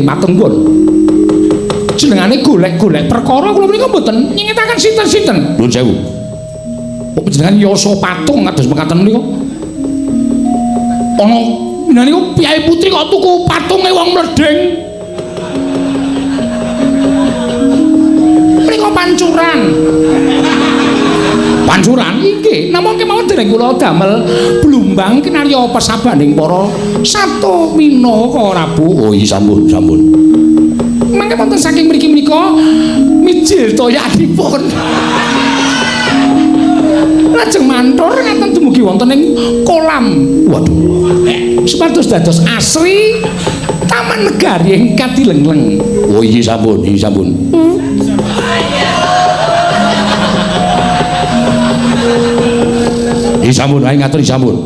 Patenggon. Jenengane golek-golek perkara kula menika mboten nyingetaken sinten-sinten. Nuwun sewu. Kok panjenengan yasa patung kados mekaten menika? Ana niku piyai putri kok tuku patunge wong mledheng. Menika pancuran. Pancuran inggih, namung kemawon dereng kula damel blumbang kinarya pesabaning para sato minaka Prabu. Oh iya sampun, sampun. Mangke wonten saking mriki menika mijil toyanipun. Lajeng mantur ngaten dumugi wonten ing kolam. Waduh. Supados dados asri Taman Negari ing Kadilengleng. Oh iya sampun, iya sampun. Iya sampun, ayo ngatur sampun.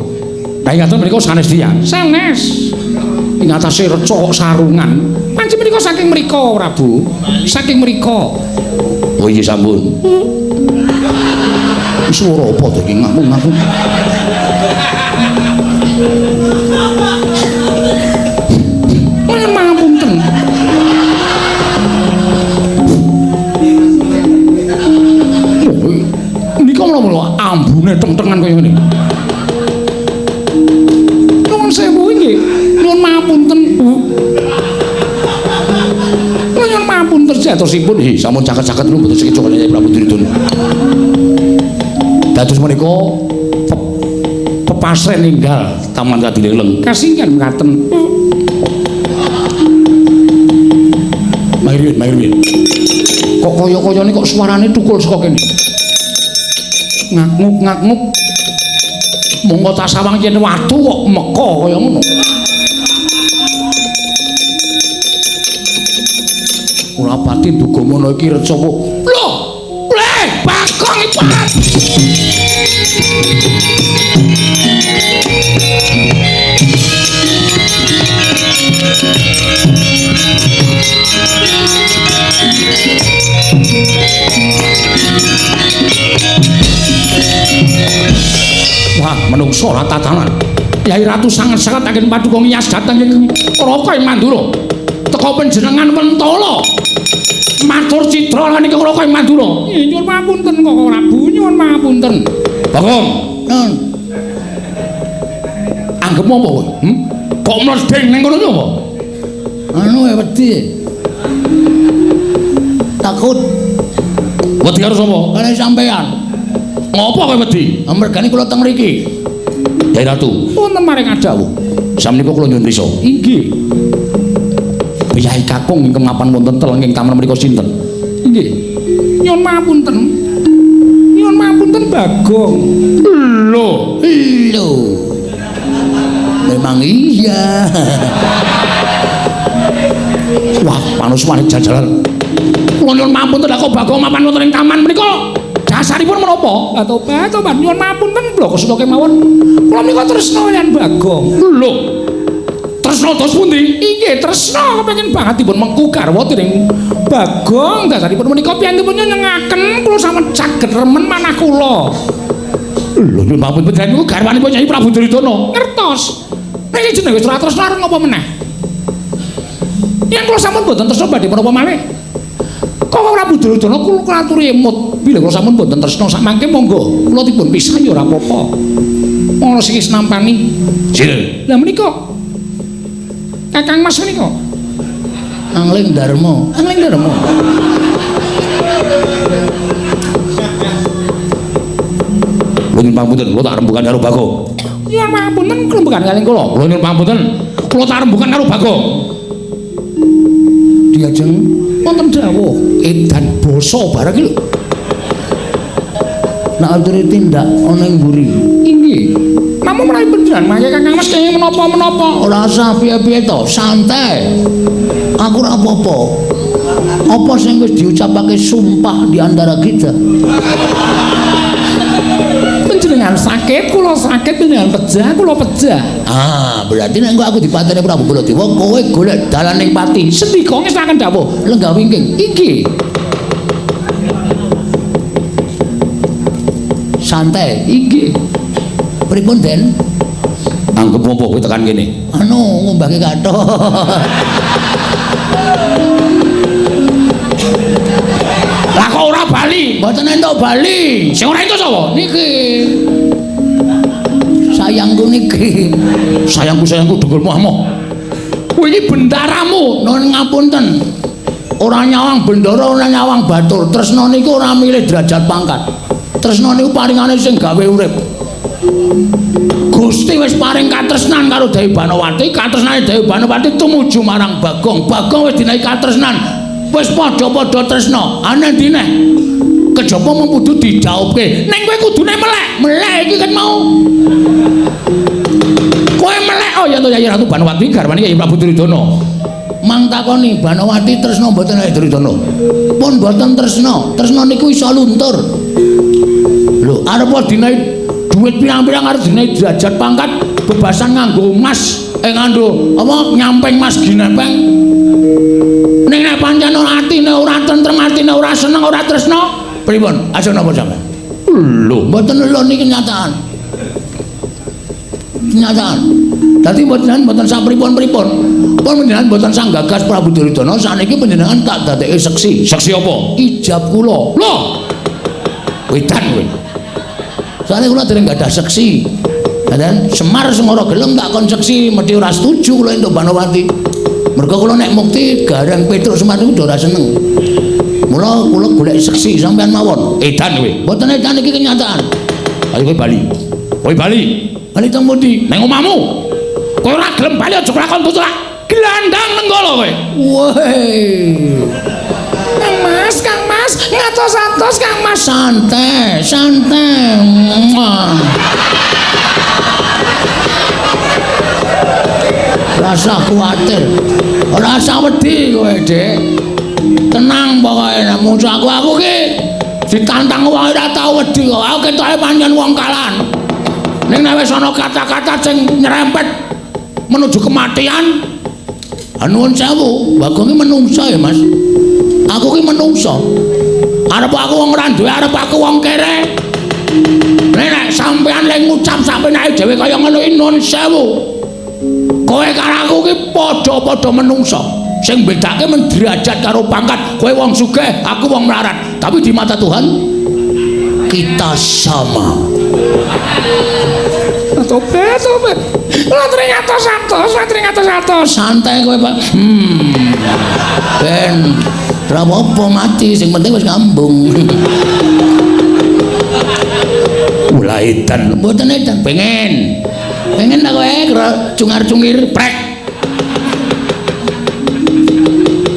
Ayo ngatur menika sanes tiyang. Sanes. Ing atase reca sarungan. Panci menika saking mriko, Prabu. Saking mriko. Oh iya sampun. Swara apa to iki ngaku-ngaku? Nyuwun pangapunten. Nika menapa ambune teng-tengan kaya ngene. Nuwun sewu nggih. Nyuwun pangapunten, Bu. Nyuwun pangapunten jatosipun. Nggih, sampun caket-caket lho mboten sekeca kaliyan Prabu Duryudana. Dados menika pepasren ninggal Taman Kadilengleng. Kasinggihan mekaten. Mangirwin, mangirwin. Kok kaya-kayane kok suarane tukul saka kene. Ngaknguk-ngaknguk. Monggo tak sawang yen watu kok meka kaya ngono. Ora pati duga mono iki reca kok. Lho, le, Bagong ipat. Wah, menungso ora tatanan. Yai Ratu sanget-sanget anggen paduka ngiyas dhateng ing Raka ing Mandura. Teka panjenengan mentala. Matur citra lan ing Raka ing Mandura. Nyuwun pangapunten Koko Prabu, nyuwun pangapunten. Bagong. Anggep apa kowe? Kok mledheng ning kono apa? Anu wedi. Takut. Wedi karo sapa? Karo sampean. Ngopo kowe wedi? Amergane kula teng mriki. Yai Ratu, wonten maring adawuh. Samenika kula nyuwun pirsa. Inggih. Yai Kakung ingkang mapan wonten telenging taman mriku sinten? Inggih. Nyuwun pangapunten. Nyuwun pangapunten Bagong. Lho, lho. Memang iya. Wah, panuswane jajalan. Kula nyuwun pangapunten lha kok Bagong mapan wonten ing taman menika? Dasaripun menapa? Tobat, tobat nyuwun pangapunten bloko seta kemawon. Kula menika tresna kaliyan Bagong. Lho. Tresna dos pundi? Inggih, tresna kepengin banget dipun mengku garwa dening Bagong. Dasaripun menika piyantipun nyenengaken kula sampun saged remen manah kula. Lho, nyuwun pangapunten panjenengan niku garwanipun Nyai Prabu Duryudana. Ngertos. Nek jenenge wis ora tresna arep ngapa meneh? Yen kula sampun boten tresna badhe menapa malih? Kok Prabu Duryudana kula aturi emut. Bilih kula sampun boten tresna samangke monggo kula dipun pisah ya ora apa-apa. Ana sing wis nampani. Sinten? Lah menika Kakang Mas menika. Angling Darma. Angling Darma. Kula nyuwun pangapunten, kula tak rembugan karo Bagong. Nyuwun pangapunten rembugan kaliyan kula. Kula nyuwun pangapunten, kula tak rembugan karo Bagong. Diajeng wonten dawuh edan basa bareng iki lho. Nek aturi tindak ana ing mburi. Inggih. Namung menawi panjenengan mangke Kakang Mas kenging menapa-menapa. Ora usah piye-piye to, santai. Aku ora apa-apa. Apa sing wis diucapake sumpah di antara kita? Panjenengan sakit, kula sakit, panjenengan pejah, kula pejah. Ah, berarti nek engko aku dipateni Prabu Baladewa, kowe golek dalan ning pati. Sendika ngestaken dawuh, lenggah wingking. Inggih. Santai. Inggih. Pripun, Den? Anggep apa kowe tekan kene? Anu, ngumbahke kathok. entuk bali. Sing ora entuk sapa? Niki. Sayangku niki. Sayangku sayangku dengkulmu amoh. Kowe iki bendaramu. Nuwun ngapunten. Ora nyawang bendara, ora nyawang batur. Tresna niku ora milih derajat pangkat. Tresna niku paringane sing gawe urip. Gusti wis paring katresnan karo Dewi Banowati, katresnane Dewi Banowati tumuju marang Bagong. Bagong wis dinehi katresnan. Wis padha-padha tresna. Ane ndi neh? Kejaba mung kudu dijaubke. Ning kowe kudune melek. Melek iki kan mau. Kowe melek oh ya to Yayi Ratu Banowati garwane Kyai Prabu Duryudana. Mang takoni Banowati tresna mboten karo Duryudana? Pun mboten tresna. Tresna niku iso luntur. Lho, arep dinehi duit pirang-pirang arep dinehi derajat pangkat bebasan nganggo emas, nganggo apa nyamping mas ginepeng. Ning nek pancen ora atine ora tentrem, atine ora seneng, ora tresna, pripun? Aja napa sampean? Lho, mboten lho niki kenyataan. Kenyataan. Dadi mboten mboten sapripun-pripun. Pun panjenengan mboten sang gagas Prabu Duryudana, saniki panjenengan tak dadekke seksi. Seksi apa? Ijab kula. Lho. Wedan kowe. Soale kula dereng gadah seksi. Ngaten, Semar sing ora gelem tak kon seksi, mesti ora setuju kula entuk Banowati. Mergo kula nek mukti Gareng Petruk Semar niku ora seneng. Mula kula golek seksi sampean mawon. Edan kowe. Mboten edan iki kenyataan. Ayo kowe bali. Kowe bali. Bali teng pundi? Nang omahmu. Kowe ora gelem bali aja kelakon tutuk. Gelandang nenggala kowe. Woi. Kang Mas, Kang Mas, ngatos-atos Kang Mas. Santai, santai. Rasa kuwatir. Rasa wedi kowe, Dik. Tenang pokoke nek musuh aku ki ditantang wong ora tau wedi kok. Aku ketoke pancen wong kalan. Ning nek wis ana kata-kata sing nyerempet menuju kematian, nuwun sewu, Bagong ki menungso ya, Mas. Aku ki menungso. Arep aku wong ora duwe, arep aku wong kere. Nek sampean lek ngucap sampenake dhewe kaya ngono iki nuwun sewu. Kowe karo aku ki padha-padha menungso. Sing bedake men derajat karo pangkat. Kowe wong sugih, aku wong melarat. Tapi di mata Tuhan kita sama. Tobat, tobat. Ora 300, 300. Santai kowe, Pak. Ben ora apa-apa mati, sing penting wis ngambung. Ulah edan, mboten edan. Pengen. Pengen ta kowe cungar-cungir prek.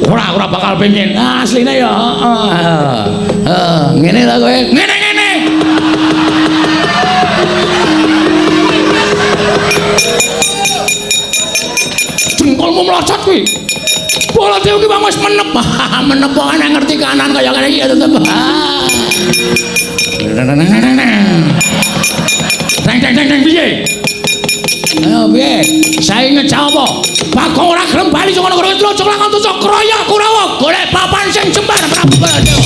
Ora, ora bakal pengen. Asline ya, heeh. Heeh, ngene ta kowe? Ngene-ngene. Jengkolmu melocot kuwi. Baladewa ki wis menep. Menep kok nek ngerti kanan kaya ngene iki ya tetep. Teng teng teng teng piye? Ayo piye? Saiki ngejak apa? Bagong ora gelem bali saka negara Trocok lakon tutuk kroyok Kurawa golek papan sing jembar Prabu Baladewa.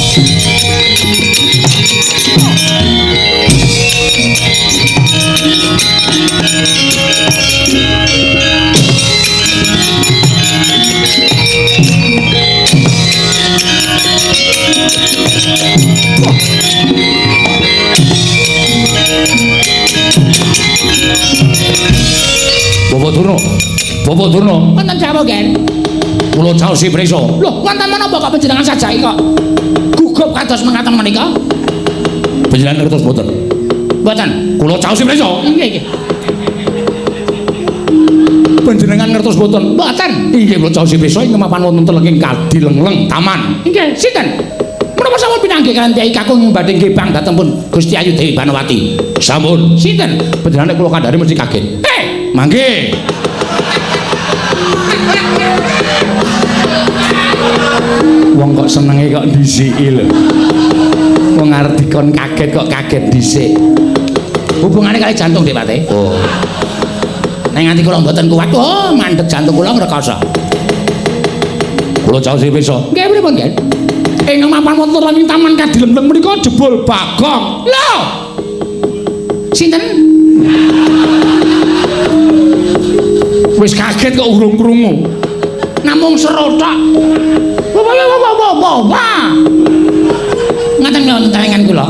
Bapak Durna, Bapak Durna, wonten sapa, Gen? Kula caosi prisa. Lho, wonten menapa kok panjenengan sajake kok gugup kados mekaten menika? Panjenengan ngertos mboten? Mboten. Kula caosi prisa. Nggih, nggih. Panjenengan ngertos mboten? Mboten. Inggih kula caosi prisa ing mapan wonten telenging Kadilengleng Taman. Nggih, sinten? Menapa sampun pinanggih kaliyan Kyai Kakung ing badhe ngebang dhateng pun Gusti Ayu Dewi Banowati? Sampun. Sinten? Panjenengan kula kandhani mesti kaget. Mangke. Wong kok senenge kok dhisiki lho. Wong arep dikon kaget kok kaget dhisik. Hubungane kali jantung Dik Pate. Oh. Nek nganti kula mboten kuat, oh mandeg jantung kula ngrekoso. Kula caosi pirsa. Nggih pripun, Gen? Ing mapan wonten ing Taman Kadilengleng menika jebul Bagong. Lho. Sinten? Wis kaget kok urung krungu. Namung serotok. Wah wah wah wah wah. Ngaten wonten telengan kula?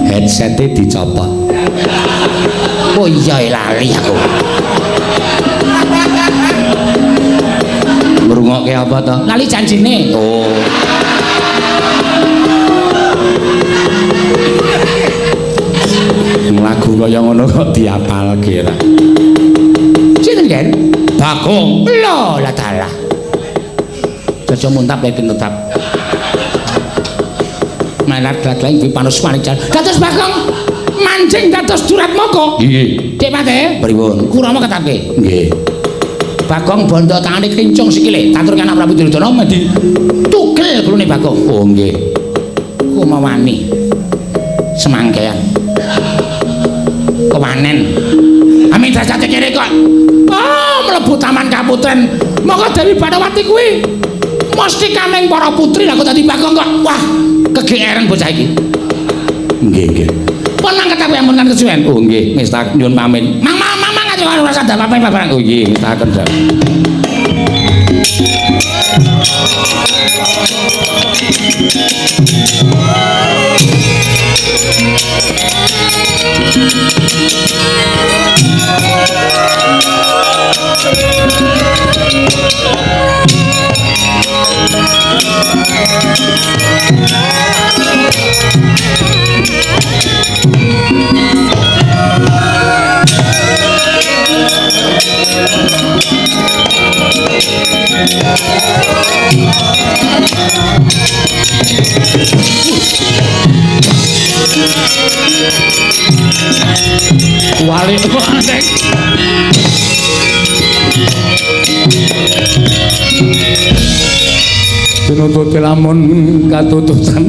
Headsete dicopot. Oh iya lali aku. Ngrungokke apa to? Lali janjine. Oh. Lagu kaya ngono kok diapalke ra. Sinten, Gen? Bagong. Lho, lah dalah. Jaja muntap yakin tetap. Malah glaglaing kuwi panus manik jan. Dados Bagong manjing dados Duratmaka. Nggih. Dik Pate, Pripun? Kurama ketapke. Nggih. Bagong bondo tangane klincung sikile, tatur anak Prabu Duryudana mandi tugel gulune Bagong. Oh nggih. Kumawani. Semangkean. Kewanen. Amin drajate kene kok. Ah, mlebu Taman Kaputren. Monggo Dewi Banowati kuwi mesti kaning para putri lah kok dadi Bagong kok. Wah, kegeeran bocah iki. Nggih, nggih. Pun mangkat aku ampun kan kesuwen. Oh nggih, ngestaken nyuwun pamit. Mang mang mang mang aja ora usah apa-apa barang. Oh nggih, ngestaken jan. Wali kok antek. Tinututi lamun katututan.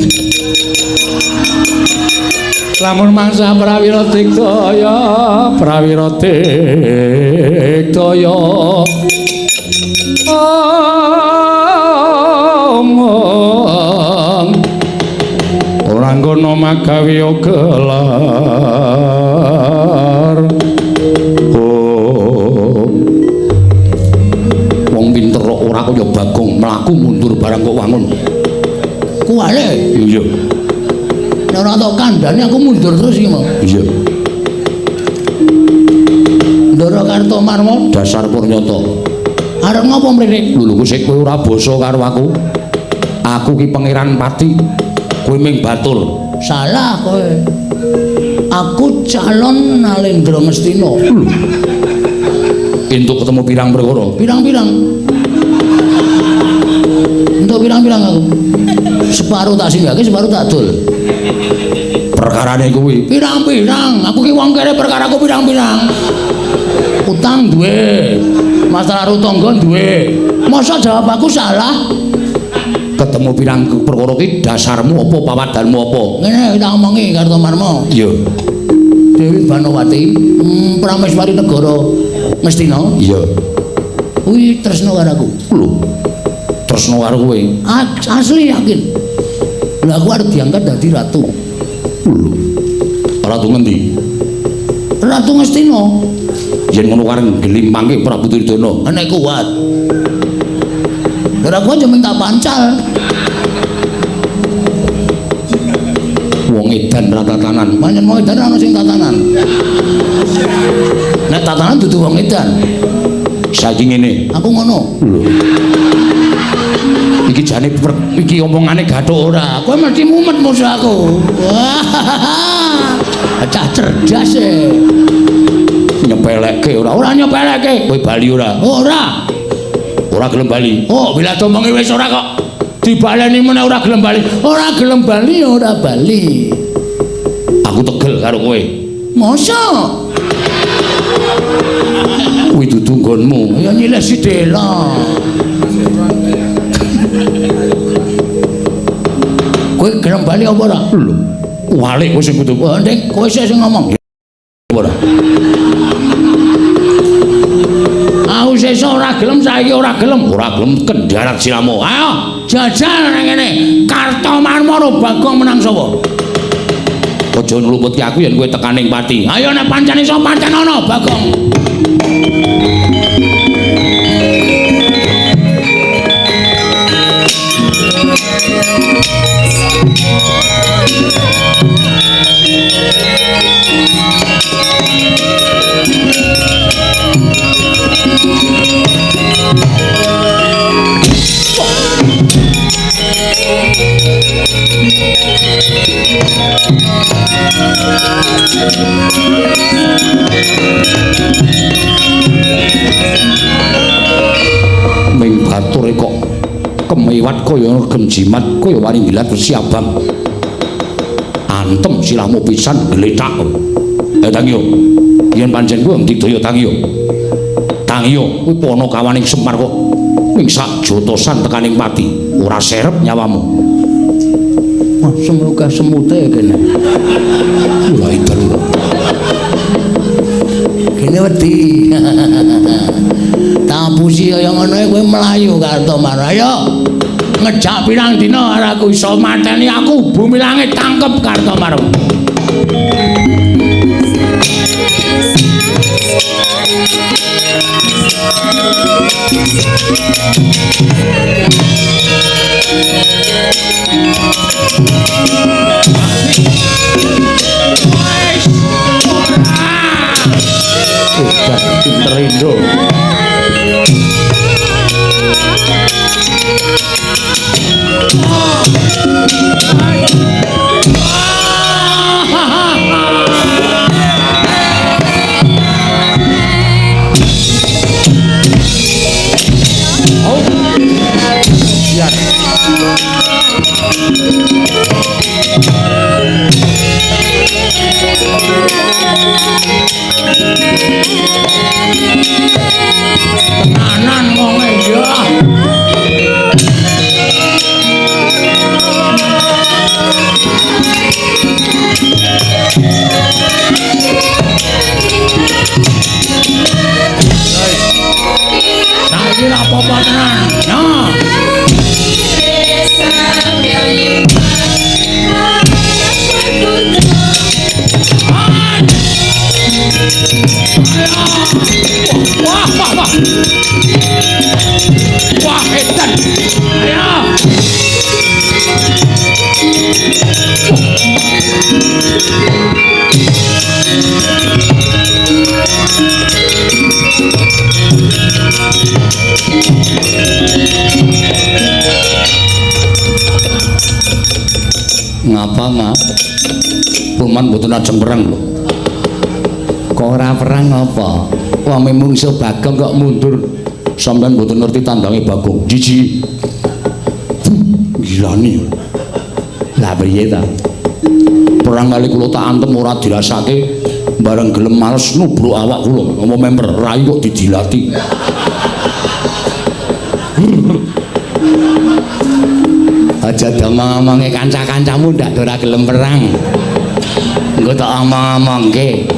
Lamun mangsa prawira diktaya, prawira diktaya. Omong ora ngono magawe gelar. Oh. Wong pinter kok ora kaya Bagong, mlaku mundur barang kok wangun. Kuwale. Iya. Nek ora tok kandhane aku mundur terus iki mau. Iya. Ndara Kartomarma dasar purnyata. Arep ngopo mrene? Lho lho sik kowe ora basa karo aku. Aku ki Pangeran Pati. Kowe ming batur. Salah kowe. Aku calon Nalendra Ngastina. Entuk ketemu pirang perkara? Pirang-pirang. Entuk pirang-pirang aku. Separuh tak singgahke, separuh tak dol. Perkarane kuwi pirang-pirang. Aku ki wong kere perkaraku pirang-pirang. Utang duwe, masalah karo tangga duwe. Masa jawab aku salah? Ketemu pirang perkara ki dasarmu apa pawadanmu apa? Ngene tak omongi Kartomarma. Iya. Dewi Banowati, Prameswari Negara Ngastina. Iya. Kuwi tresna karo aku. Lho. Tresna karo kowe? Asli yakin. Lah aku arep diangkat dadi ratu. Lho. Ratu ngendi? Ratu Ngastina. Yen ngono kareng gelimpangke Prabu Duryudana. Nek kuat. Ora kuat cuma tak pancal. Wong edan ra tatanan. Pancen wong edan ana sing tatanan. Nek tatanan dudu wong edan. Saiki ngene. Aku ngono. Lho. Iki jane iki omongane gathuk ora. Kowe mesti mumet musuh aku. Wah. Cah cerdas e. Nyepelekke ora? Ora nyepelekke. Kowe bali ora? Ora. Ora gelem bali. Oh, bila domongi wis ora kok dibaleni meneh ora gelem bali. Ora gelem bali ora bali. Aku tegel karo kowe. Mosok? Kuwi dudu nggonmu. Ya nyilih sidela. Kowe gelem bali apa ora? Lho, walik kowe sing kudu. Oh, Dik, kowe sing ngomong. Ora. Aku sesuk ora gelem, saiki ora gelem. Ora gelem kendharat siramu. Ayo, jajal nang kene. Kartomarma karo Bagong menang sapa? Aja ngluputke aku yen kowe tekaning pati. Ayo nek pancen iso pancen ana Bagong. Ming bature kok kemiwat kaya genjimat kaya wani ngilat wesi abang. Antem silahmu pisan glethak. Tangiyo. Yen pancen kuwi digdaya tangiyo. Tangiyo kuwi panakawaning Semar kok ming sak jotosan tekaning pati, ora serep nyawamu. Wah, semluka semute kene. Ora edan. Kene wedi. Tapusi kaya ngono kowe mlayu Kartomarma. Ayo ngejak pirang dina ora aku iso mateni aku bumi langit tangkep Kartomarma. Udah pinter Indo. Tenanan wonge ya. Saiki ra apa-apa tenan. Nah. Wah, wah, wah. Wah, edan. Ayo. Ngapa, Mak? Pulman mboten ajeng perang lho. Kok ora perang apa? Wong mungsuh Bagong kok mundur. Sampeyan mboten ngerti tandange Bagong. Jiji. Gilani. Lah piye ta? Perang kali kula tak antem ora dirasake, bareng gelem males nubruk awak kula. Ngomong member rai kok didilati. Aja omong-omonge kanca-kancamu ndak ora gelem perang. Engko tak omong-omongke.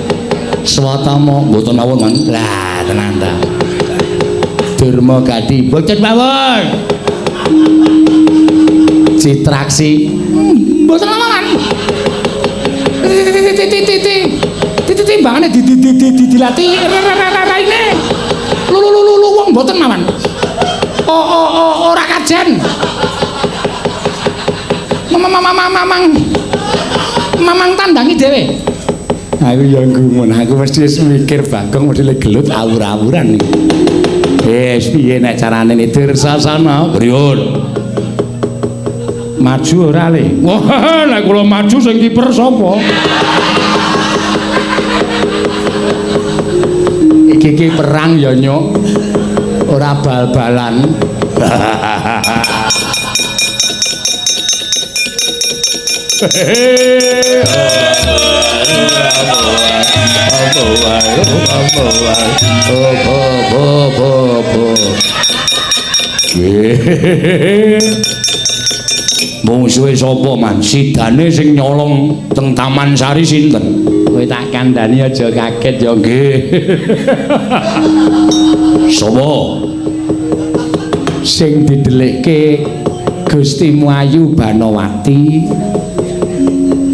Swatama mboten mawon, Man. Lah tenan ta. Durma Gati bocet mawon. Citraksi mboten mawon. Timbangane didilati raine. Lu lu lu lu wong mboten mawon. Oh ora kajen. Mamang mamang tandangi dhewe. Aku ya gumun, aku mesti wis mikir Bagong mesti gelut awur-awuran iki. Wis piye nek carane Dursasana? Priyun? Maju ora le? Wah, nek kula maju sing kiper sapa? Iki iki perang ya nyuk. Ora bal-balan. Mungsuhe sapa, Man? Sidane sing nyolong teng Taman Sari sinten? Kowe tak kandhani aja kaget ya nggih. Sapa? Sing didelikke Gusti Muayu Banowati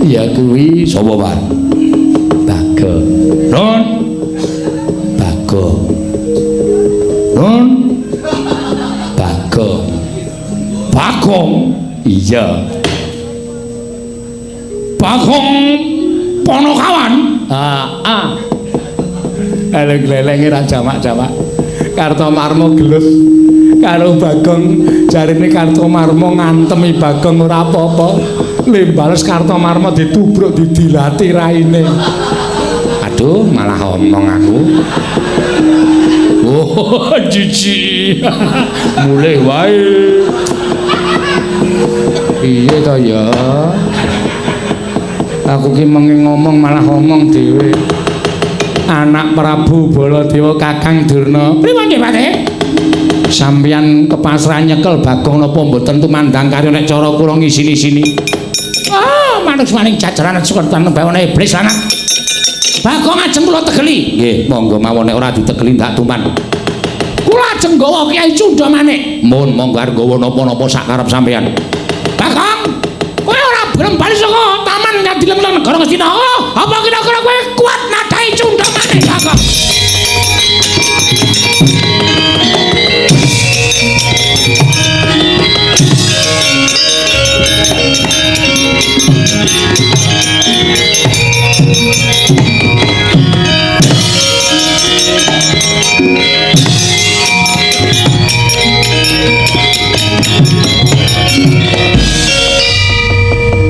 ya kuwi sapa, Pak? Bagong. Nun. Bagong. Nun. Bagong. Bagong. Iya. Bagong Ponokawan. Heeh. Eleng-elenge ra jamak-jamak. Kartomarma gelut karo Bagong, jarine Kartomarma ngantemi Bagong ora apa-apa. Lembales Kartomarma ditubruk didilati raine. Aduh, malah omong aku. Oh, jijik. Mulih wae. Piye to ya? Aku ki mengi ngomong malah omong dhewe. Anak Prabu Baladewa Kakang Durna. Pripun nggih, Pak? Sampeyan kepasrahan nyekel Bagong napa mboten tumandang karya nek cara kula ngisini-sini. Ah, manuk-maning jajaran sukertan bawana iblis anak. Bagong ajeng kula tegeli. Nggih, monggo mawon nek ora ditegeli ndak tuman. Kula ajeng nggawa Kyai Cundha Manik. Mun monggo arep nggawa napa-napa sak karep sampeyan. Bagong, kowe ora gelem bali saka taman Kadileng negara Ngastina. Apa kira-kira kowe kuat nadhahi Cundha Manik, Bagong?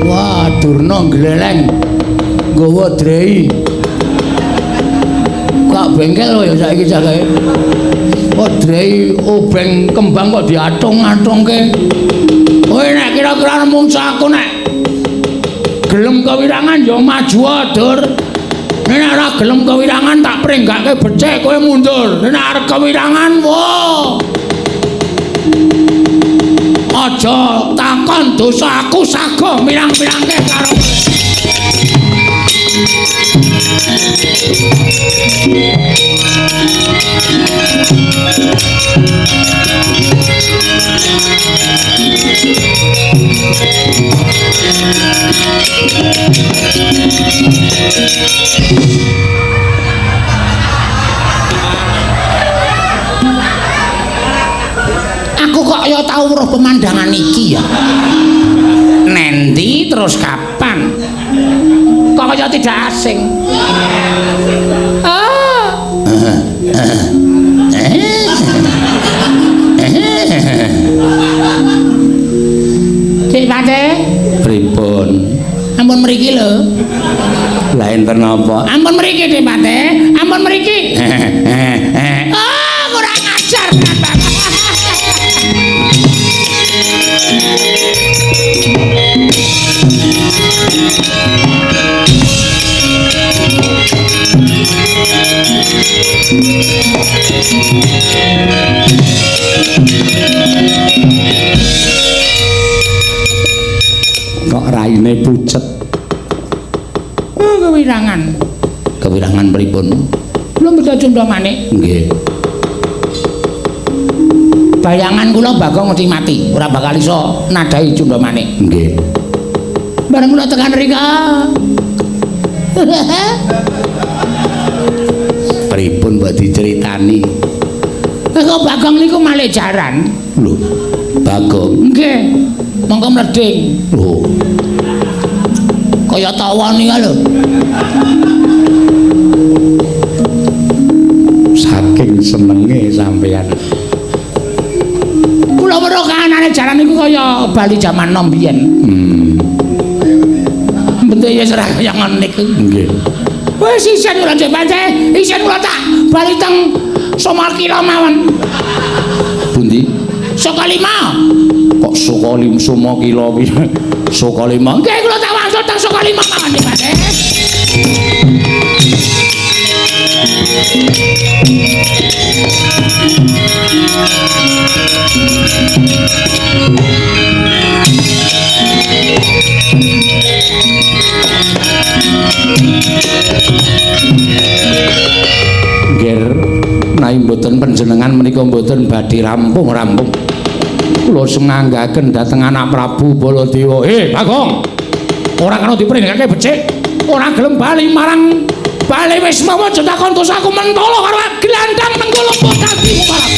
Wah, Durna gleleng nggawa drei. Kak bengkel ya saiki cakae. Kok drei obeng kembang kok diatung-atungke. Kowe nek kira-kira mungsa aku nek gelem kewirangan ya maju Dur. Nek ora gelem kewirangan tak pringgake becik kowe mundur. Nek arep kewirangan wo. Aja takon dosa aku sago mirang-mirangke karo aku kok ya tau weruh pemandangan iki ya. Nendi terus kapan? Kok kaya tidak asing. Ah. Dik Pate, pripun? Ampun mriki lho. Lah enten napa? Ampun mriki Dik Pate, ampun mriki. Ah, kurang ajar tenan Bapak. Kok raine pucet? Oh, kewirangan. Kewirangan pripun? Belum bisa Cundha Manik. Nggih. Bayangan kula Bagong mesti mati, ora bakal iso nadhahi Cundha Manik. Nggih. Bareng kula tekan rika. Pripun mbok diceritani? Kok Bagong niku malih jaran. Lho, Bagong. Nggih. Monggo mleding. Lho. Kaya tawon iki lho. Saking senenge sampeyan. Kula weruh kahanane jaran niku kaya bali jaman nom biyen. Bentuke ya ora kaya ngono niku. Nggih. Wis isen kula njek pancen, isen kula tak bali teng Somakila mawon. Pundi? Sukalima. Kok Sukalima Somakila piye? Sukalima. Nggih kula tak wangsul teng Sukalima mawon Dik Pate. Nggih, nawi mboten panjenengan menika mboten badhe rampung-rampung. Kula sumanggaken dhateng anak Prabu Baladewa. Bagong. Ora kena dipringgake becik. Ora gelem bali marang bali wis mawa aja takon dosaku mentolo karo glandang nenggolo dadi parang.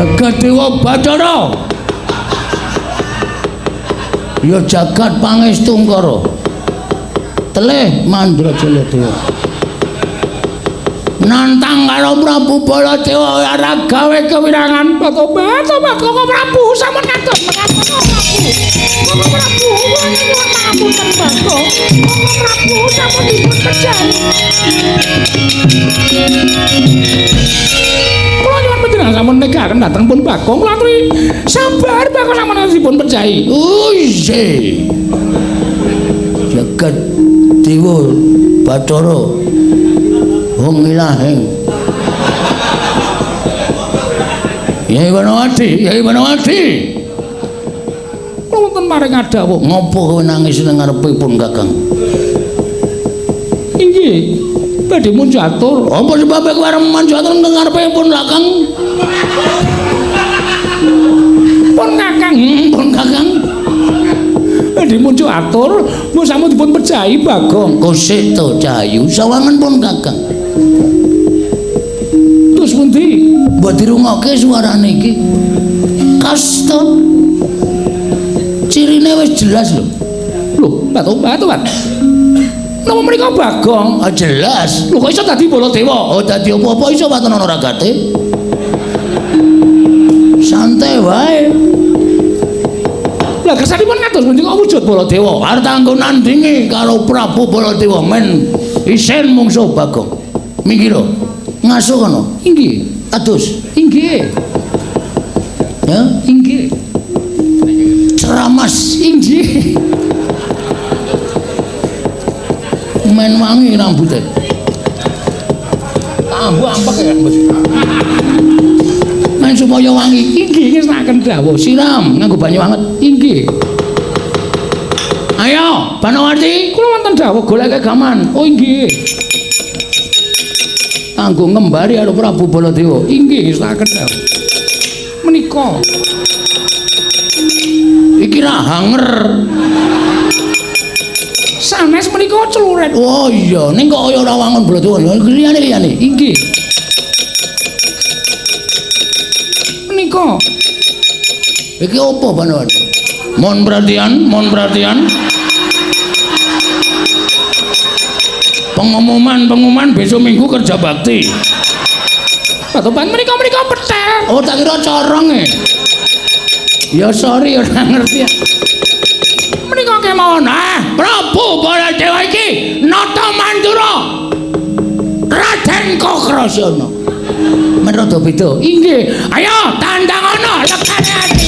Jagat Dewa Bathara. Ya jagat Pangestungkara. Telih Mandrajaya Dewa. Nantang karo Prabu Baladewa ora gawe kewirangan. Tobat, tobat, Koko Prabu sampun kados mekaten Prabu. Koko Prabu kula nyuwun pangapunten Bagong. Koko Prabu sampun dipun pejahi. Kula nyuwun panjenengan sampun negaken dhateng pun Bagong. Kula aturi sabar Bagong sampun dipun pejahi. Oh isih. Jagat Dewa Bathara hong ilaheng. Yai Banowati, Yai Banowati. Kula wonten maring adawuh. Ngopo kowe nangis nang ngarepipun Kakang? Inggih, badhe munjatur. Apa sebabe kowe arep munjatur nang ngarepipun Kakang? Pun Kakang, pun Kakang. Badhe munjatur, mbok sampun dipun pejahi Bagong. Kosik to Cahayu, sawangen pun Kakang. Terus pundi? Mbok dirungokke suarane iki. Kasta. Cirine wis jelas lho. Lho, batu-batuan. Napa menika Bagong? Ah jelas. Lho kok iso dadi Baladewa? Oh dadi apa-apa iso waton ana ragate. Santai wae. Lah kersanipun kados pundi kok wujud Baladewa? Arep kanggo nandingi karo Prabu Baladewa men isin mungsuh Bagong. Minggir. Ngaso kono. Inggih. Adus. Inggih. Ya, inggih. Ceramas. Inggih. Men wangi rambute. Ambu ampek ya, Bos. Men supaya wangi. Inggih ngersakaken dawuh. Siram nganggo banyu anget. Inggih. Ayo, Banowati, kula wonten dawuh goleke gaman. Oh inggih. Kanggo ngembari karo Prabu Baladewa. Inggih ngersakaken dawuh. Menika iki ra hanger. Sanes menika celuret. Oh iya, ning kok kaya ora wangun Baladewa. Liyane-liyane. Inggih. Menika iki opo Banowati? Mohon perhatian, mohon perhatian. Pengumuman besok minggu kerja bakti. Patoban menika petel. Oh tak kira corong e. Ya sorry ora ngerti. Menika kemawon. Ah, Prabu Baladewa iki nata Mandura. Raden Kokrasana. Men rada beda. Inggih. Ayo tandang ana lekane ati.